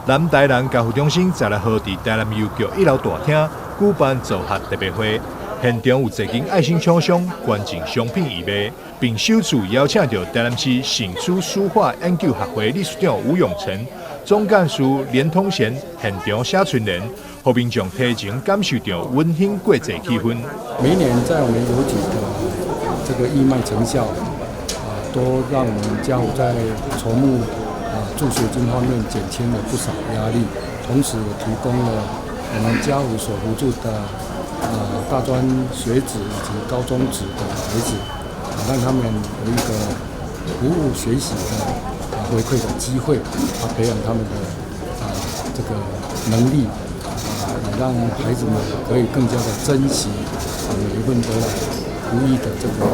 南台南家扶中心16號佇台南郵局一樓大廳舉辦助學特別會，現場有濟間愛心廠商捐贈商品義賣，並首次邀請著台南市興趣書畫研究學會理事長吳永成、總幹事連通賢現場寫春聯，予民眾提前感受著溫馨過節氣氛。每一年在我們郵局的這個義賣成效，啊，都讓我們家扶在籌募啊助學金方面減輕了不少壓力，同時也提供了我們家扶所扶助的啊大專學子以及高中職的孩子，啊，讓他們有一個服務學習的啊回饋的機會，啊，培養他們的啊這個能力，啊，也讓孩子們可以更加的珍惜啊每一份得來不易的這個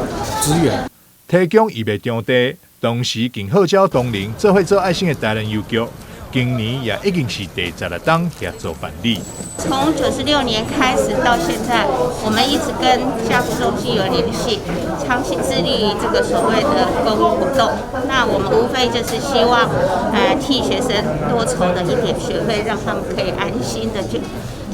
資源。提供義賣場地，同時更號召同仁做伙做愛心的台南郵局，今年也已經是第16冬協助辦理。從96年開始到現在，我們一直跟家扶中心有聯繫，長期致力於這個所謂的公益活動。那我們無非就是希望，替學生多籌了一點學費，讓他們可以安心的去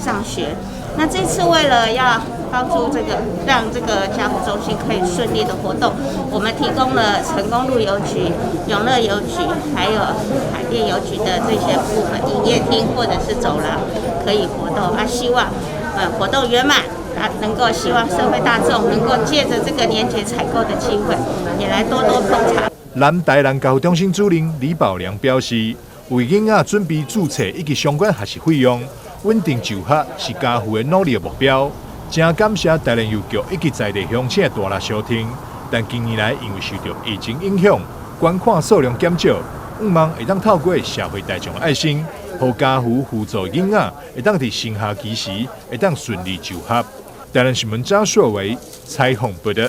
上學。那這次為了要幫助這個，讓這個家扶中心可以順利的活動，我們提供了成功路郵局、永樂郵局，還有海淀郵局的這些部分營業廳或者是走廊可以活動。啊，希望活動圓滿，啊，能夠希望社會大眾能夠借著這個年節採購的機會，也來多多捧場。南台南家扶中心主任李寶良表示，為囡仔準備註冊以及相關學習費用，穩定就學是家扶的努力目標。誠感謝台南郵局以及在地鄉親的大力相挺，但近年來因為受著疫情影響，捐款數量減少，向望會當透過社會大眾的愛心，予家扶扶助囡仔會當佇升學期時會當順利就學。台南新聞張碩維採訪報導。